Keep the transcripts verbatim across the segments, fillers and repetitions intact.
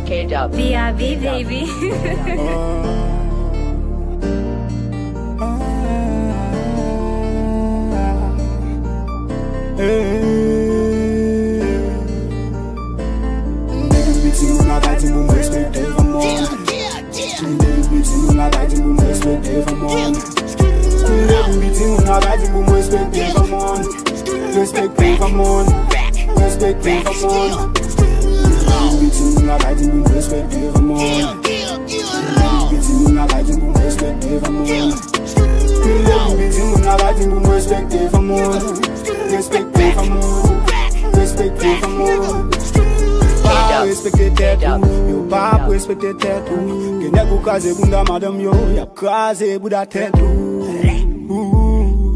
K-Dub. B I B, baby. Depi piti moun la bay di pou m respekte fanm mwen. Depi piti moun la bay di pou m respekte fanm mwen. Depi piti moun la bay di pou m respekte fanm mwen. Respekte fanm mwen. Respekte fanm mwen. Depi piti moun la bay di pou m respekte fanm mwen. Depi piti moun la bay di pou m respekte fanm mwen. Depi piti moun la bay di pou m respekte fanm mwen. Respekte fanm mwen. Respekte fanm mwen. Pa respekte tèt ou, yo p ap respekte tèt ou. Gen nèg ou kraze bounda madanm yo, y ap kraze bouda tèt ou. Ou,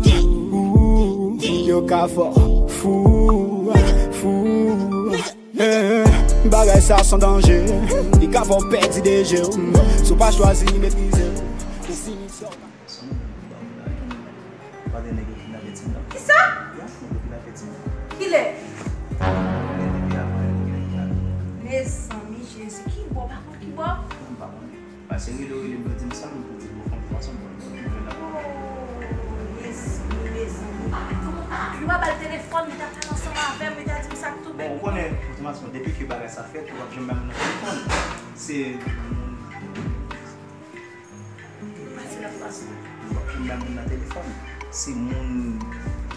ou, ou, yo ka fò fou, fou. Eh, bagay sa san danje, li ka fè w pèdi de je w. Si w pa chwazi metrize w, si misyon pa. Kisa? Kilè? Mezanmi, Jezi, ki bò? Pa konn ki bò. Pase rele w, rele m, yo di m sa, m di w, bon, fanm twa san bon. Oh, mezanmi, mezanmi. Yo pa ba l telefòn, li ta pale ansanm avè m, li ta di m sa k tonbe. Bon, ou konnen, otomatikman, depi ke bagay sa fèt, ou p ap janm bay moun nan telefòn. Se moun. Pase la pase. Ou p ap janm bay moun nan telefòn. Se moun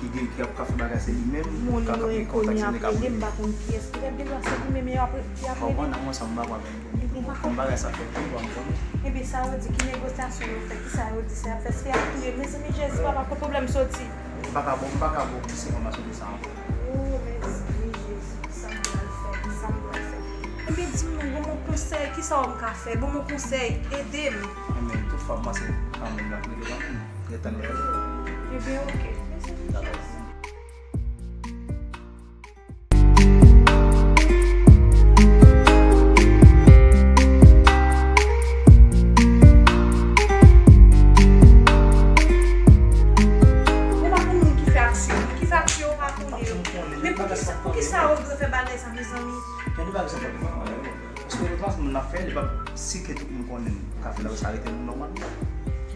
ki gen, ki ap ka fè bagay, se li menm. Moun ki ap gen kontak, se li k ap rele. M pa konn kiyès ki rele, se li menm y ap, y ap rele. Konprann, nan mwen sa m pa konn. Epi m pa konn. Konn bagay sa fèt tou, m pa konnen. Epi sa yo di, ki negosyasyon yo fè, kisa yo di, sa y ap fè, èske y ap touye? Mezanmi, Jezi, papa, kot pwoblèm soti? M pa ka ba w, m pa ka ba w plis enfòmasyon ke sa ankò. Oh, mezanmi, Jezi, kisa m pral fè, kisa m pral fè? Ebyen, di m non, ban m yon konsèy, kisa w ka fè? Ban m yon konsèy, ede m. Ebyen, tout fwa m pase kanmenm, l ap rele kanmenm. Gentan rele. Ebyen, oke. Mezanmi, Jezi. Ou pa konn moun ki fè aksyon, moun ki fè aksyon, ou pa konnen yo. Men poukisa, poukisa yo dwe fè bagay sa, mezanmi? Gen de bagay sa fè pou mwen, paske otomatikman moun ap fè, li p ap si ke tout moun konnen ka fè l, sa rete moun nòmal.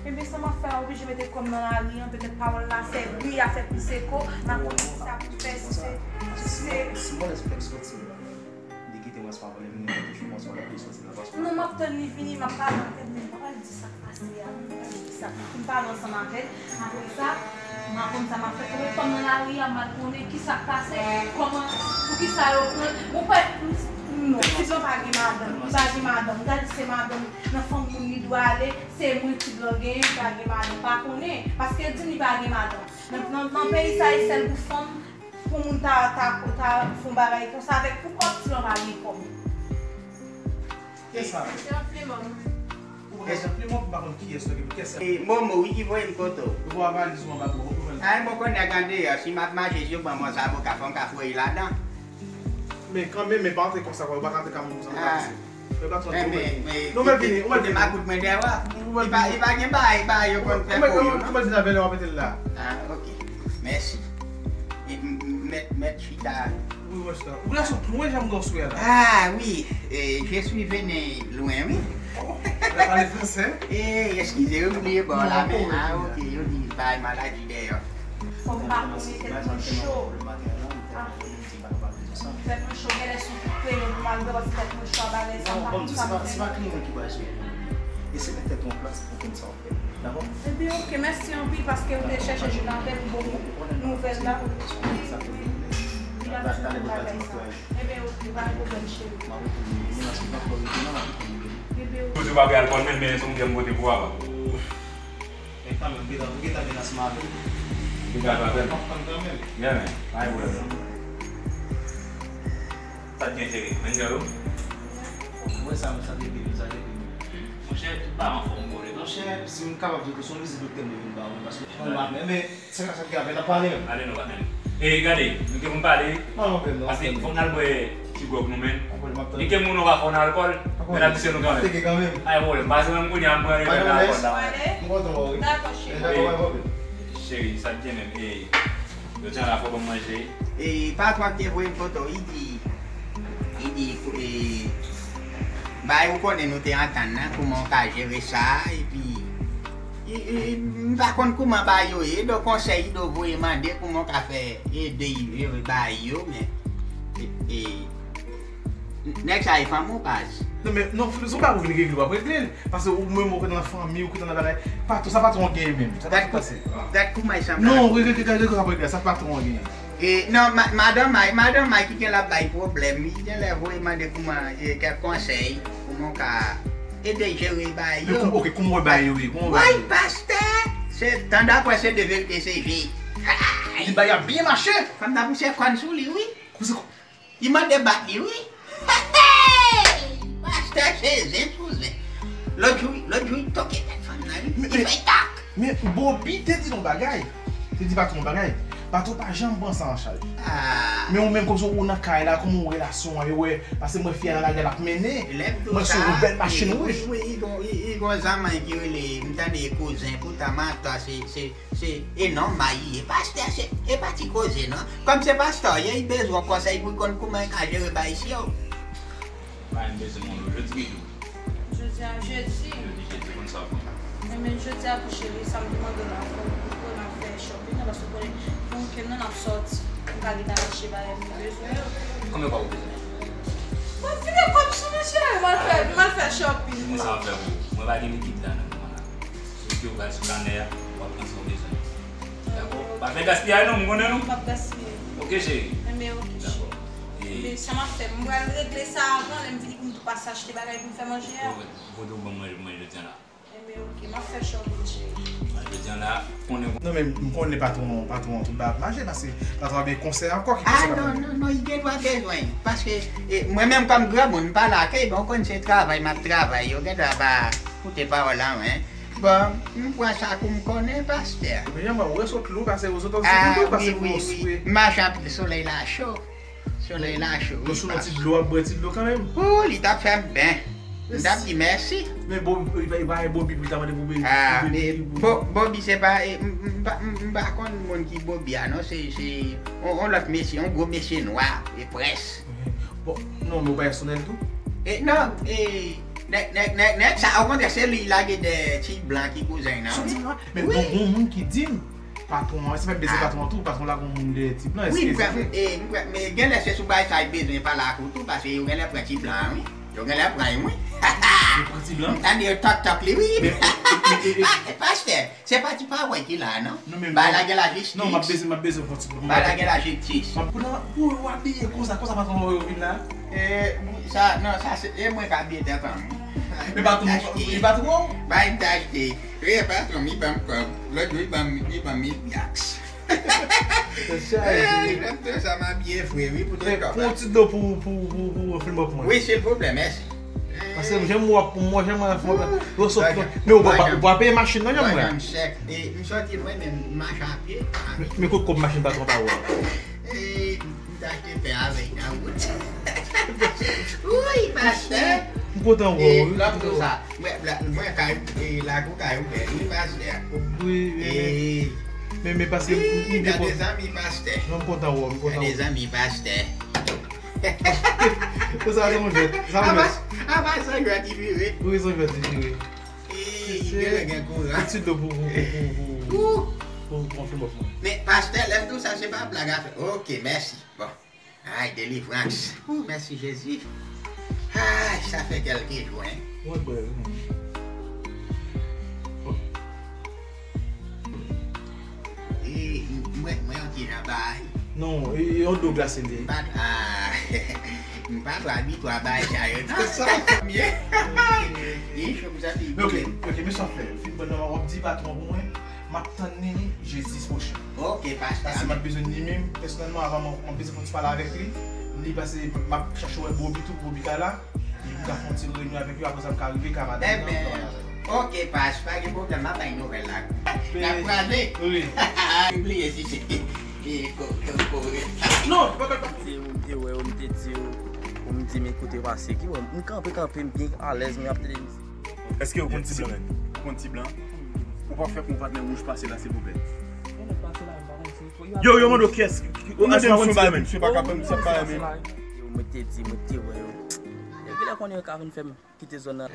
Ebyen, sa m ap fè, oblije mete kò m nan lari an, petèt pawòl la fè bri, a fè plis eko, m pa konn kisa pou fè, si se, si se. Si mwen lè fèk soti, li kite mwen, se pa vòlè vini, mwen toujou mwen sou la pou soti la, paske. Non, m ap tann li vini, m ap pale avè l, men m pa pral di sa k pase a, m pa pral di sa, m pale ansanm avè l. Apre sa, m a konn sa m ap fè. Konnen fanm nan lari a, m al konnen kisa k pase, kòman, poukisa yo pran l. Ou kwè, non, ti blan pa gen madanm, li pa gen madanm. Gade se madanm nan fanm moun li dwe ale, se mwen ti blan genyen, li pa gen madanm. Pa konnen, paske l di m li pa gen madanm. Nan, nan, nan peyi sa, e sèl pou fanm, pou moun ta, ta, ta fè yon bagay konsa avèk pou kòb, ti blan pa gen kòb. Kiyès sa? Se yon flimò. Ou pa konn flimò, ou pa konn kiyès, ok, pou kiyès sa? E, Momo, wi, ki voye m kote w. Ou pa valiz ou anba bò, ou pran. Ay, bon, konnen gade, si m ap mache, si yo ban mwen zaboka, fò m ka foure ladan. Men kanmenm, men pa antre konsa, ou pa ka antre ka moun konsa, ou pa pase. Ou pa antre. Men, men, non, men vini, ou mèt vini. Makout mwen dèyè w. Li pa, li pa gen bagay, bagay yo konn fè pou yo, non? Ou mèt vin avè lè w ap mete l la. Ah, ok. Mèsi. E m, m, mèt, mèt chita. Wi, wè sa. Ou la sot lwen, jan m gòs wè la. Ah, wi. Eh, je suis venu loin, wi. Oh, ou pale fransè? Eh, eskize, wi, m bliye bò la, men, ah, ok, yo di bay maladi dèyè. Fò m pa konnen tèt mwen cho. Ah. Tèt mwen cho, genlè sou kout kreyon pou m al bwè, paske tèt mwen cho a bagay sa, m pa konn sa pou fè. Non, se pa, se pa kliyan ki bay sou ou. E se met tèt ou an plas pou konn sa w ap fè. Dakò? Ebyen, ok, mèsi anpil paske ou te chèche jwenn avè m pou bon nouvèl la. Wi, wi, wi, wi, ap di tout bagay sa. Ebyen, ok, pa gen pwoblèm, cheri. Ebyen, ok. Ou di w pa gen alkòl menm, men se yon biyè m pote pou ou, papa. Men kanmenm, ou gentan, ou gentan vin ansanm avè m. Ou gentan vin avè m? W ap konn kanmenm. Yeah, man. Pa gen pwoblèm, non. Sa k gen, cheri? Mwen gade w. Mwen sa, mwen sa depi, mwen sa depi. Monchè, tout pa anfòm, bro. Monchè, si m kapab di w, se yon vizit doktè mwen vin ba ou, paske mwen pa menm, men se pa sa k gen avè n ap pale menm. Ale non, pa menm. E gade, nou gen pou n pale. Paske fò n al bwè ti gwòg nou, men. Gen kèk moun nou pa fè nan alkòl, men n ap di se nou kanmenm. Ay, pwoblèm. Pase menm kounye a, m pran refè nan alkòl la. M kontan wè w, wi. Dakò, cheri. Cheri, sa k gen menm? E, jodi a la fò ban m manje. E, patwon ki te voye m foto, li di, li di, e, Bay ou konnen nou te antann nan, kouman w ka jere sa, epi, e, e, m pa konn kouman bay yo ye, do konsèy, do voye mande kouman w ka fè ede yo jere bay yo, men, e, e, nèg sa e fanm ou baz? Non, men, non, se pa pou vin regle, w ap regle l. Paske ou menm ou nan fanmi, ou nan bagay. Patwon, sa patwon gen menm. Sa pa pase. Gad kouman e sanble. Non, regle, regle, regle, regle, sa patwon gen. E, non, ma- madan May, madan May ki gen la bay pwoblèm, li gen lè voye mande kouman, e, kèk konsèy, kouman w ka ede jere bay yo. Ok, kouman w bay yo ye? Kouman w bay yo ye? Pastè, se tan daprè se de verite se je. Li bay ap byen mache. Fanm nan pouse kòn sou li, wi. Li mande bat li, wi. Pastè se zen sou zen. Lòt jou, lòt jou, li toke tèt fanm nan, wi. Li fè tak. Men Bobby te di nou bagay. Te di patwon bagay. Patwon pa janm pran sa an chaj. Men ou menm kòmsi ou nan kay la, kòman relasyon an ye, wè, paske mwen fi a nan lagè l ap mennen. Mwen sou yon bèl machin wouj. Wi, wi, li gon zanmann ki rele, m tande kouzen, poutan mantò, se, se, se, e non, mayi, e pastè, se, e pa ti koze, non. Kòm se pastè, li bezwen konsèy pou l konn kouman l ka jere bay si yo. Mwen bezwen moun yo jodi ki jou? Jodi a jedi. Jodi, jedi, konn sa w konn. Enben, jodi a tou cheri, sa m te mande w la, fò w pou n al fè shopping nan, paske w konnen, pou weekend nan, n ap sòti. M ka gentan achte bagay m bezwen yo. Konbyen kòb ou bezwen? Mwen file kòb sou mesye yo, m al fè, m al fè shopping. Mwen sa ap fè pou ou. Mwen pa gen likid la nan moman la. Sou ke w pral sou lanè a, w ap pran sa w bezwen. Dakò? Pa fè gaspiyay non, m konnen nou. M p ap gaspiye. Ok, cheri. Enben, ok, cheri. Dakò. Enben, sa m ap fè, m pral regle sa avan, lè m vini pou m tou pase achte bagay pou m fè manje a. Ou kote ou ban m manje pou mwen jodi a la? Enben, ok, m ap fè shopping, cheri. Mwen jodi a la, konnen. Non, men m konnen patwon, patwon an tout bagay ap mache, paske patwon ap gen konsèy ankò ki konsèy patwon. Ah, non, non, non, li gen dwa bezwen. Paske, e, mwen menm kòm granmoun, m pa lakay, bon, ou konn se travay m ap travay, yo gen dwa pa koute pawòl an, wi. Bon, m pran sa kou m konnen, pastè. Men jan mwen wè sot lou, pase ou sot an sou lou, pase wi, wi, wi. M mache anpil, solèy la cho. Solèy la cho, wi. Ou sou yon ti dlo, w ap bwè ti dlo kanmenm. Ou, li t ap fè m ben. M t ap di mèsi. Men Bobby, li pa, li pa gen Bobby pou l ta mande pou bebe. Ah, men Bobby se pa, e, m, m pa, m, m pa konn moun ki Bobby a, non, se, se yon, yon lòt mesye, yon gwo mesye nwa, e près. Bon, non, men ou pa gen sonèl tou? E, non, e, Nèg, nèg, nèg, nèg sa, okontrè, se li lage dèyè ti blan ki kouzen nan, wi. Men bon, gon moun ki di m, patwon an, se pa m bezwen patwon an tou, patwon la gon moun dèyè ti blan, èske se vre? E, m kwè, men genlè se sou bagay sa yo bezwen pale ak ou tou, paske yo genlè pran ti blan an, wi. Yo genlè pran l, wi. Yo pran ti blan? M tande yo tòk tòk li, wi. Pastè. Se pa ti pawòl ki la, non. Bagay la gen lajistis. Non, m ap bezwen, m ap bezwen fè ti. Bagay la gen lajistis. Pou, pou yo abiye konsa, konsa patwon yo vin la. E, sa, non, sa se, e mwen k abiye tèt an. E patwon, e patwon? Bay m t achte. Wi, e patwon, li ban m kòb. Lòt jou, li ban m, li ban m mil byaks. Sa chaje. Ey, lòt jou sa m abiye fre, wi, pou tout kòb la. Pran ti dlo pou, pou, pou, pou, pou film pou mwen. Wi, silvouplè, mèsi. Paske jan m wè pou mwen, jan mwen fè yo sot. Men ou pa, ou pa peye machin nan, jan mwen. E, m soti lwen, men m mache a pye. Men kot kòb machin patwon pa wè? E, m t achte pen avèk nan wout. Wi, pastè. M kontan wè w, wi. Lòt jou sa, mwen, mwen kay, e, lakou kay ou bèl, wi, pastè. Wi, wi, wi. Men, men paske m gen zanmi pastè. Non, m kontan wè w, m kontan wè w. Zanmi pastè. Sa se yon jwèt. Sa yon jwèt. Apa, apa se yon jwèt li vire. Wi, se yon jwèt li vire. Ey, genlè gen kouran. Ti dlo pou, pou, pou, pou, pou, pou konfime pou mwen. Men, pastè, lè m di w sa, se pa blag a fè. Ok, mèsi. Bon. Ay, delivrans. Ou, mèsi, Jezi. Ay, sa fè kèlke jou, en. Mwen bwè, wi. E, mwen, mwen yon ti jan bay. Non, e, e yon dlo glase li ye. M pa, ah, m pa twò abitye a bay sa yo, non. Sa mye. Li cho, m santi. Men ok, ok, men sa fè. Fin ban nan w ap di patwon pou mwen, m ap tann li jedi pwochen. Ok, pastè. Paske m ap bezwen li menm, pèsonèlman, avan m, m ap bezwen fè yon ti pale avèk li. Li pase, m ap chache wè Bobby tou, Bobby ka la. Epi m ka fè yon ti reyinyon avèk yo, apre sa m ka rive ka madanm nan, m ka pale avè l. Ok, pas, pa gen pwoblèm, m ap bay nouvèl la. N ap kwaze. Wi. M bliye si se, e, ko, ko, ko. Non, pa, pa, pa. Se ou m te wè yo, m te di yo, pou m di, men kote pase, ki wè, m kanpe, kanpe, m byen alèz, men ap tande mizik. Èske ou konn ti blan menm? Ou konn ti blan? Ou pa fè pou patnè wouj pase la, silvouplè. Yo, yo mande w kiyès, ki, ki, ou mande m sou bagay menm. Misye pa ka pran misye pa menm. Yo, mwen te di, mwen te wè yo. Genlè konnen yo ka vin fè m kite zòn nan.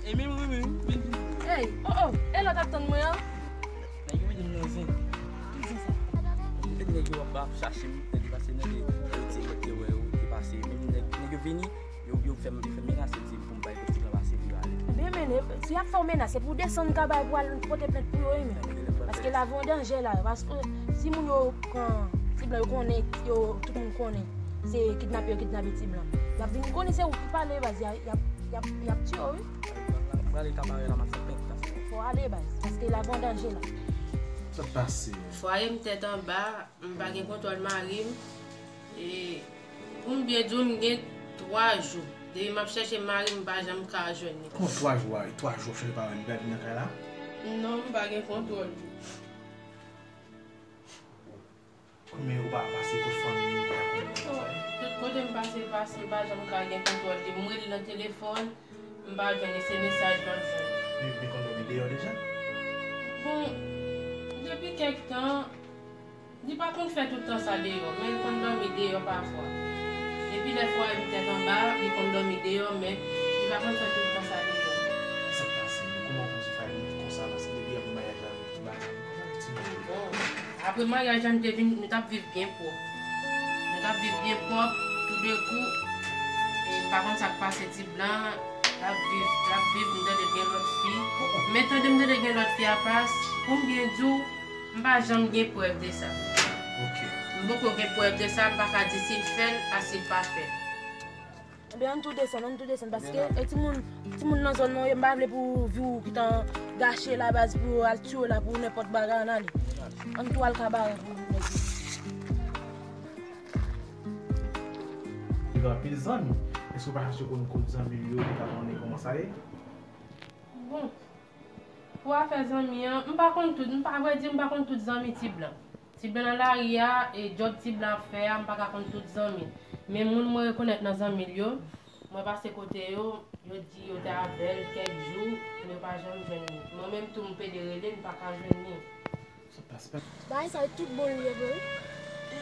E men wi, wi, wi. Ey, oh, oh, e lòt ap tann mwen an? Nèg yo mete m nan zen. Ki zen sa? Petèt nèg yo ap, ap chache m, petèt pase nan de, de ti nèg yo wè yo te pase. Men nèg, nèg yo vini, yo, yo fè m, yo fè m menase, di m pou m bay ti blan pase pou yo ale. Ebyen, men, si y ap fè w menase, se pou w desann Kabay pou al pote plent pou yo, wi, men. Paske lavi an danje la, paske si moun yo pran ti blan, yo konnen, yo, tout moun konnen se kidnapè yo kidnape ti blan. Y ap vin konnen se ou ki pale, baz, y a, y ap, y ap, y ap tiye w, wi. Mwen prale Kabarè la, m ap fè pèt la. Fò w ale, baz, paske lavi an danje la. Sa pase? Fwaye m tèt anba, m pa gen kontwòl mari m. E, pou m byen di w, m gen twa jou. Depi m ap chèche mari m, m pa janm ka jwenn li. Kòman twa jou a? Twa jou w ap chèche pa wè l, li pa vin nan kay la? Non, m pa gen kontwòl li. Men ou pa pase kot fanmi, ou pa konn sa. Tout kote m pase, pase, m pa janm ka gen kontwòl li. M rele nan telefòn, m pa jwenn li, se mesaj m ap jwenn. Li, li konn dòmi deyò deja? Bon, depi kèk tan, li pa konn fè tout tan sa deyò, men li konn dòmi deyò pafwa. Depi lè fwaye m tèt anba, li konn dòmi deyò, men li pa konn fè tout tan sa deyò. Sa k pase? Kòman w panse fwaye m konsa? Paske depi apre maryaj la, tout bagay konsa, ti moun. Bon, apre maryaj la, nou te vin, nou t ap viv byen pwòp. Nou t ap viv byen pwòp, toudenkou, e, m pa konn sa k pase, ti blan, l ap viv, l ap viv, m tande l gen lòt fi. Men tande m tande l gen lòt fi a pas, pou m byen di w, m pa janm gen prèv de sa. Ok. M poko gen prèv de sa, m pa ka di si l fè l a si l pa fè l. Ebyen, ann tou desann, ann tou desann, paske e timoun, timoun nan zòn nan, yo, m pa vle pou vi w gentan gache la, baz, pou yo al tiye w la, pou nenpòt bagay, ann ale. Ann tou al Kabarè pou nèg yo. Li gen anpil zanmi. Èske w pa chache konn kot zanmi l yo, pou w ka konnen kòman sa ye? Bon, pou afè zanmi an, m pa konn tout, m pa, avrèdi, m pa konn tout zanmi ti blan. Ti blan nan lari a, e djòb ti blan ap fè a, m pa ka konn tout zanmi l. Men moun mwen rekonèt nan zanmi l yo, mwen pase kote yo, yo di yo te avè l kèk jou, men yo pa janm jwenn li. Mwen menm tou, m pede rele l, m pa ka jwenn li. Bagay sa yo tout bon li ye vre wi.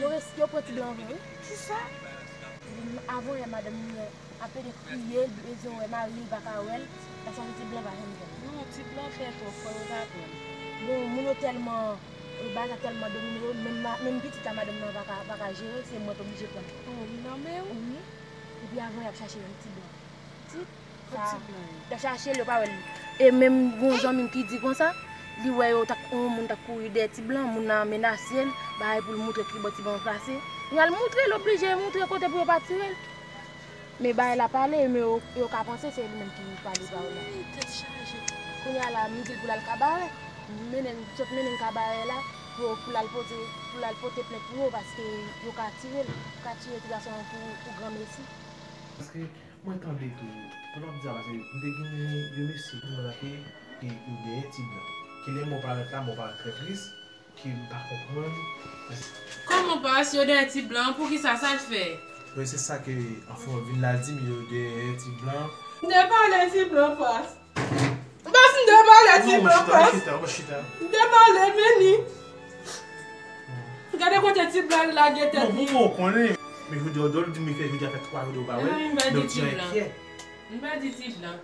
Yo res-, yo pran ti blan vre wi. Kisa? Avan yè madanm li ap pede kriye, l bezwen wè mari l, pa ka wè l. Paske ti blan pa janm jwenn. Non, ti blan fè twòp, fò yo ta pran l. Bon, moun yo tèlman, e, bagay sa tèlman domine yo, menm ma-, menm pitit la madanm nan pa ka, pa ka jere, se mwen k oblije pran l. Oh, li nan men w? Wi. Epi avan y ap chache yon ti blan. Ti, sa, y ap chache l, yo pa wè l. E menm gon zanmi m ki di konsa, li wè yo t ap, yon moun t ap kouri dèyè ti blan, moun nan menase l, bagay pou l moutre ki bò ti blan plase. Kounye a l moutre l, oblije moutre kote pou yo pa tire l. Men bagay la pale, men yo, yo ka panse se li menm ki pale pawòl la. Tèt chaje. Kounye a la, m di l pou l al Kabarè. M mennen l, sot mennen l Kabarè la, pou, pou l al pote, pou l al pote plent pou yo, paske yo ka tire l, yo ka tire ti gason an pou, pou granmesi. Paske mwen tande tou, pou n ap di sa, paske m te gen yon mesye ki mwen raple ke yo dèyè ti blan. Ke lè mò parèt la, mò parèt trè tris, ke m pa konprann. Kòman pas yo dèyè ti blan? Poukisa, sa l fè? Wi, se sa ke, anfen, yo vin la di m yo dèyè ti blan. M te pale ti blan pas. Pas, m te pale ti blan pas. Non, chita, chita, chita. M te pale, vini. Gade kote ti blan lage tèt li. Non, pou mwen, ou konnen. Men jodi a, w di m li fè, jodi a fè twa jou de ou pa wè l. Men w di ti blan. M pa di ti blan.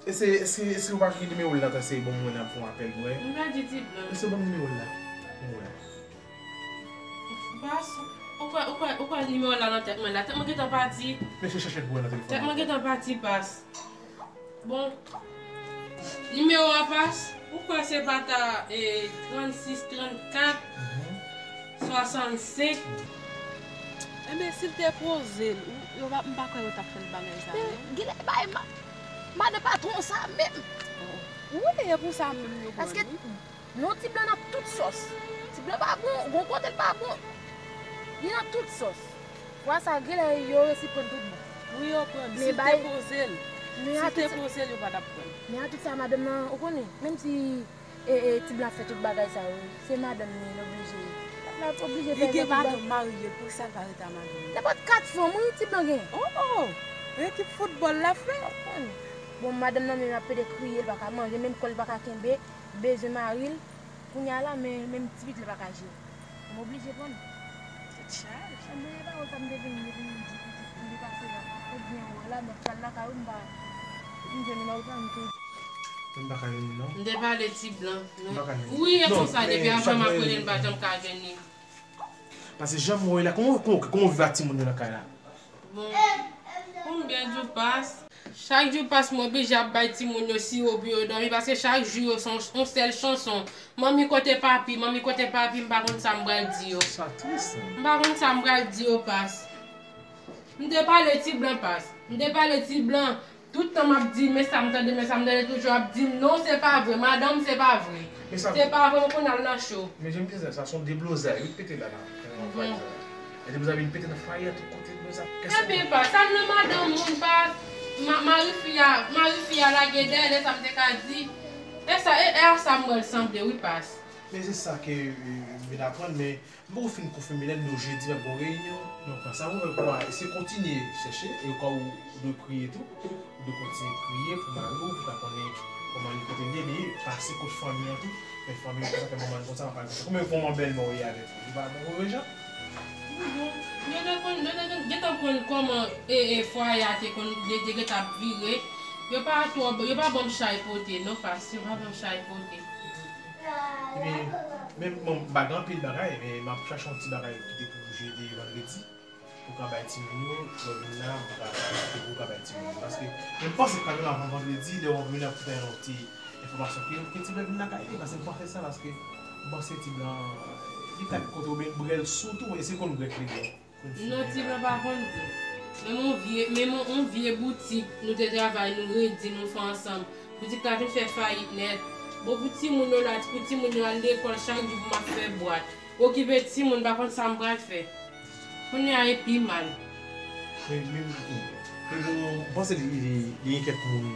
Èske, èske, èske ou pa gen nimewo l la, ta se bon mwen ap fè yon apèl pou wè? M pa di ti blan. Èske ou ban m nimewo l la? Mwen wè. Pas, ou kwè, ou kwè, ou kwè nimewo l la nan tèt mwen la? Tèt mwen gentan pati. Mesye chèche l pou wè nan telefòn. Tèt mwen gentan pati, pas. Bon, nimewo a pas, ou kwè se pa ta, e, trannsis trannkat swasannsenk? Enben, si l te poze l, ou, yo pa, m pa kwè yo t ap fè l bagay sa, non. Genlè bay ma-, madan patwon sa menm. Wi, e pou sa menm yo pran li. Paske non, ti blan nan tout sòs. Ti blan pa bon, gon kote l pa bon. Li nan tout sòs. Fwa sa, genlè yo resi pran tout bon. Wi, yo pran l. Si l te poze l, si l te poze l, yo pa t ap pran l. Men a tout sa, madanm nan, ou konnen, menm si, e, e, ti blan ap fè tout bagay sa yo, se madanm li, l oblije. L ap oblije fè tout bagay. Li gen madanm marye, poukisa l pa rete a madanm li? Nenpòt kat fanm, wi, ti blan gen. Oh, oh! Ekip foutbòl l ap fè. Bon, madanm nan menm ap pede kriye, l pa ka manje, menm kò l pa ka kenbe, bezwen mari l. Kounye a la, men, menm ti pitit la pa ka jere. M oblije pran l. Se Chaj. Ebyen, e pa wè sa m te vin, m te vin di pitit pou li pase la. Ebyen, wè la, m ap pral lakay ou, m pa, m jwenn ou nan wout la, m tou. M pa ka jwenn li, non. M te pale ti blan. M pa ka jwenn li. Wi, e konsa, depi avan m ap rele, m pa janm ka jwenn li. Paske jan m wè la, kòman, kòman, kòman w viv ak timoun yo nan kay la? Bon, pou m byen di w pas, chak jou pas mwen oblije ap bay timoun yo siwo pou yo dòmi, paske chak jou yo se yon, yon sèl chanson. Manmi kote papi, manmi kote papi, m pa konn sa m pral di yo. Sa tris, wi. M pa konn sa m pral di yo pas. M te pale ti blan pas. M te pale ti blan. Tout tan m ap di, men sa m tande, men sa m tande, toujou ap di m, non, se pa vre, madanm, se pa vre. Se pa vre, mwen konn al nan cho. Men jan m di sa, sa se yon deblozay, wi, k pete la, nan, nan fwaye sa. E deblozay vin pete nan fwaye a, tout kote, deblozay. Ebyen, pa, sa nan madanm moun, pa, ma-, mari fi a, mari fi a lage dèyè, lè sa m te ka di. E sa, e, e a sa m wè l sanble, wi, pas. Men se sa ke, euh, m vin aprann, men m poko fin konfime lè nou jedi m ap gen yon reyinyon. Donk, sa pou fè pou eseye kontinye chèche, e ou ka ou dwe priye tou. Ou dwe kontinye priye pou mari w, pou ka konnen kòman li kote l ye, men pase kot fanmi an tou. Men fanmi an konsa, fè manman l konsa, papa l konsa. Konbyen moman bèlmè w ye avèk li? Li pa bon, jan? Bon, yo te konn, yo te konn, gentan konn kòman, e, e, fwaye a te konn, te, te gentan ap vire. Yo pa twò, yo pa ban m chay pote, non, pas, yo pa ban m chay pote. Ebyen, men, bon, m pa gen anpil bagay, men m ap chache yon ti bagay ki te pou jwe de vandredi. Pou ka bay timoun yo, lè w vin la, pou ka, pou ka bay timoun yo. Paske, men m panse kanmenm avan vandredi, lè w vin la pou fè yon ti enfòmasyon, ke, ke ti blan vin lakay li, paske m panse sa, paske m panse ti blan, li ka kote oubyen brèl sou tou, èske konn brèk li gen? Non, ti blan pa konn brèk. Menm yon vye, menm yon, yon vye boutik, nou te travay, nou redi, nou fè ansanm. Boutik la vin fè fayit nèt. Bon, pou timoun yo la, pou timoun yo al lekòl, chak jou pou m ap fè bwat. Okipe timoun, m pa konn sa m pral fè. Kounye a, e pi mal. Men, men, men bon, m panse li, li, li gen kèk moun,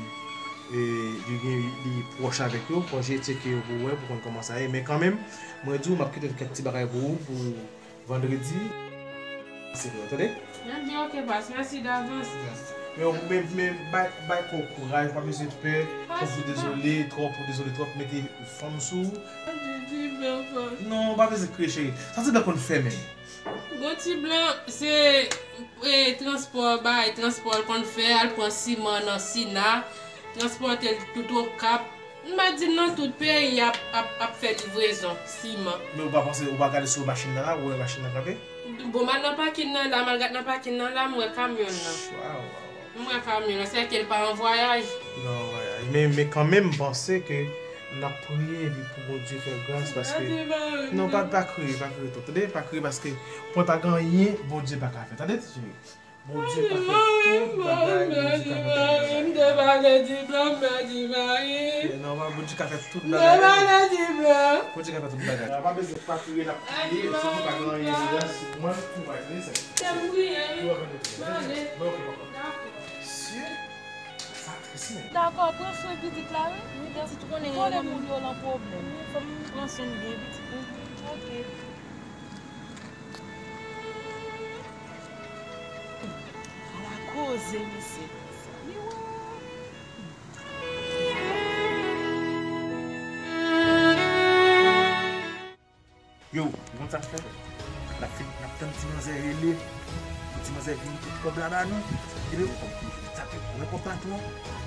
e, li gen, li pwòch avèk yo, fò w tcheke yo pou w wè, pou w konn kòman sa ye. Men kanmenm, mwen di w, m ap kite kèk ti bagay pou ou, pou vandredi. Se vre, tande? Ebyen, ok, pas, mèsi davans. Mèsi. Men, men, men, bay, bay kò w kouraj, pa bezwen pè, twòp pou dezole, twòp pou dezole, twòp mete fanm sou ou. Ti blan, pas. Non, pa bezwen kriye, cheri. Sa ti blan konn fè menm. Bon, ti blan, se, e, transpò, bay, transpò l konn fè, al pran siman nan Sina, transpòte l tout Okap. M pa di l nan tout peyi ap, ap, ap fè livrezon siman. Men ou pa panse, ou pa gade sou machin nan la, ou wè machin nan kanpe? Bon, m al nan pakin nan la, m al gade nan pakin nan la, m wè kamyon nan. Waw, waw, waw. M wè kamyon nan, sèke l pa an vwayaj. Li pa an vwayaj. Men, men kanmenm, m panse ke n ap priye epi pou Bondye fè gras, paske... Non, pa, pa kriye, pa kriye twòp. Tande, pa kriye paske mwen pa gen anyen Bondye pa ka fè. Tande, ti cheri. Bondye ka fè tout bagay, Bondye ka fè tout bagay. M te pale di blan, m pèdi mari. Non, Bondye ka fè tout bagay. M te pale di blan. Bondye ka fè tout bagay. Pa bezwen pa kriye, n ap priye, se pou pa gen anyen. Mwen, pou mwen, se sa. Se m priye, wi. Mande. Bon, ok, papa. Dakò. Mesye, sa tris, men. Dakò, pran swen pitit la, wi. Pitit ou konnen moun yo nan pwoblèm. Fò m pran swen de pitit, wi. Ok. Ala koze, mesye. Yo, ou konn sa k fè? N ap fin, n ap tann ti manzè rele. Pou ti manzè vin met kòb la ba nou. Epi, sa te, wè kòb patwon.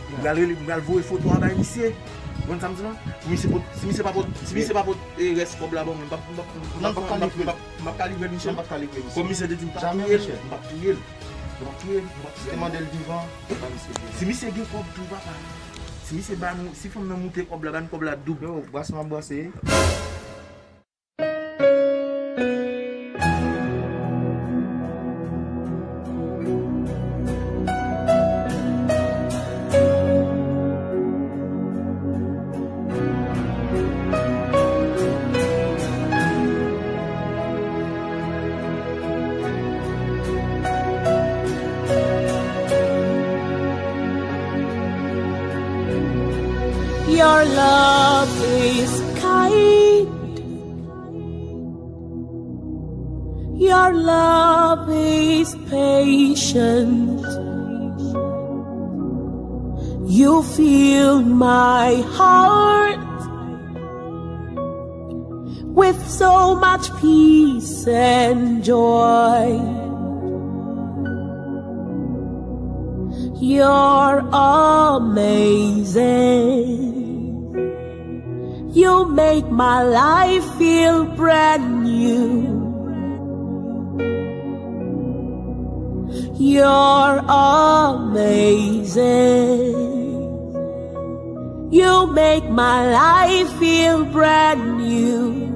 M pral rele, m pral voye foto a bay misye. Ou konn sa m di la? Si misye pot, si misye pa pot, si misye pa pot, e, rès kòb la ban mwen, m p ap, m p ap, m p ap, m p ap, m p ap ka livre misye. M p ap ka livre misye. Kòm misye te di m p ap touye l, m p ap touye l. M p ap touye l, m p ap touye l. Te mande l vivan, pa misye vivan. Si misye gen kòb tou, papa. Si misye ba nou, si fanm nan moute kòb la, ba n kòb la doub. Yo, bwase m ap bwase. Your love is kind. Your love is patient. You fill my heart With so much peace and joy. You're amazing. You make my life feel brand new. You're amazing. You make my life feel brand new.